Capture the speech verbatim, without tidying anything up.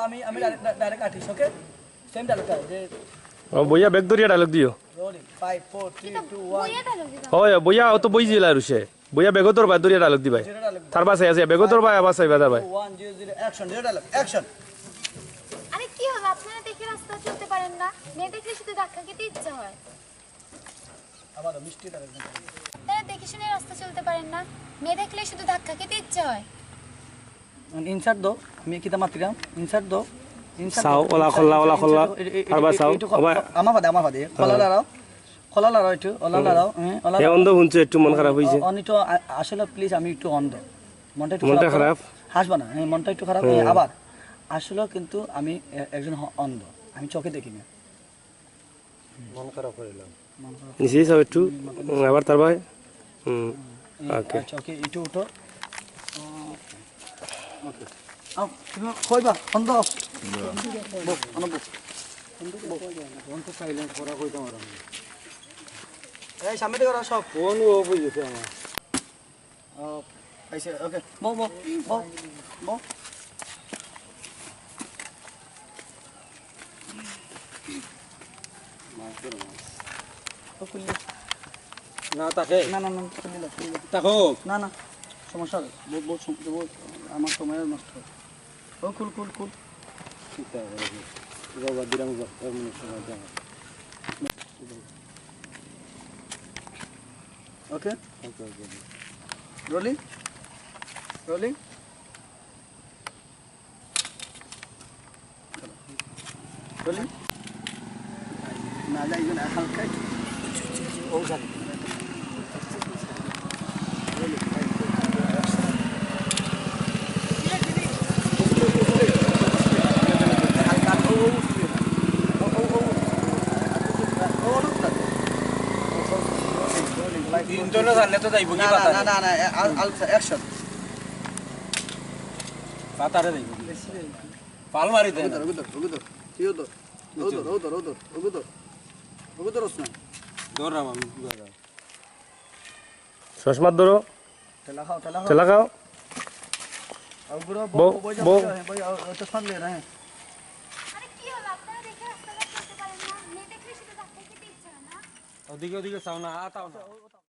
আমি আমি direct direct artist, ওকে? সেম ডায়লগটা যে ও বইয়া ব্যাগ ধরিয়া ডায়লগ দিও। Rolling, five, four, three, two, one. বইয়া ডায়লগ দিবা। হয়, বইয়া অত বই জিলা রুশে। বইয়া ব্যাগও ধরবা, ধরিয়া ডায়লগ দিবায়। Zero dialogue. তার বাসায় আছে, ব্যাগও ধরবা, আবার চাইবা তার বায়। One, zero, zero, action, zero dialogue, action. আরে কি হলো, আপনারা দেখে রাস্তা চলতে পারেন না? মেয়ে দেখলে শুধু ধাক্কা খেতে ইচ্ছা হয়। আবার মিষ্টি ডায়লগ। তারা দেখে শুনে রাস্তা চলতে পারেন না? মেয়ে দেখলে শুধু ধাক্কা খেতে ইচ্ছা হয়। ইনসার্ট দাও, আমি কিতা মাতিরাম, ইনসার্ট দাও। ইনসার্ট চাও, দাও, ওলা ইনসার্ট, খোলা, ওলা ইনসার্ট, খোলা। ইনসার্ট, এই, এই, আরবার এই, চাও, এইটুকু ওবা। আমা বাদে, আমা বাদে। খোলা হুম। লাড়াও, খোলা লাড়াও একটু, ওলা হুম। লাড়াও। এ অন্ধ হুনছে, একটু মন খারাপ অইছে। অ-, অনিটো আ-, আসলে প্লিজ আমি একটু অন্ধ। মনটা একটু মনটা খারাপ। খারাপ? হাসবা না, হ্যাঁ, মনটা একটু খারাপ। হুম। হ্যাঁ, আবার আসলে কিন্তু আমি এ-, একজন হ-, অন্ধ, আমি চোখে দেখি না। মন খারাপ করিলাম। নিচে যাও একটু, হুম, আবার তার বায়। হুম, এই, ওকে। আচ্ছা, ওকে, একটু উঠো। ওকে। আও, তুমি কইবা, বন্ধ। বউ, আনো বউ। বউ। ফোন তো সাইলেন্ট করা কইতাম আর আমি। এই, সামনে দিকে ওরা সব। ফোন ও হয়ে গেছে আমার। ও, আইছে, ওকে। বউ, বউ, বউ, বউ। মাছ ধরো, মাছ। ও, খুললে। না, তাকে। না, না, না, খুললে না, খুললে না। তাকো। না, না, সমস্যা হবে। বউ, বউ, সম-, বউ, আমার সময় নষ্ট হবে। ও, খুল, খুল, খুল। ঠিক আছে, বাবা, দিলাম, বাবা, এমন সময় দেওয়া। ওকে? ওকে, ওকে, ওকে। রোলিং? রোলিং? রোলিং? না, যাই না, হালকা একটু। ও, জানি। তিনজনে জানলে তো যাইব কি না, না, পাতা না, নেই? না, না, না, না, আল-, আল-, action। পাতারে যাইব। পাল মারি দে না। ওগুদর, ওগুদর, ওগুদর। তুই ওদর। ওগুদর, ওগুদর, ওগুদর, ওগুদর। ওগুদর ওস না। ধরলাম আমি, ধরলাম। চশমা ধরো। ঠেলা খাও, ঠেলা খাও। ঠেলা খাও। বউ, বউ, বউ। আরে কি হলো? আপনারা দেখে রাস্তাঘাট চলতে পারেন না? মেয়ে দেখলে শুধু ধাক্কা খেতে ইচ্ছে হয় না? ওদিকে, ওদিকে চাও না, আ, তাও না।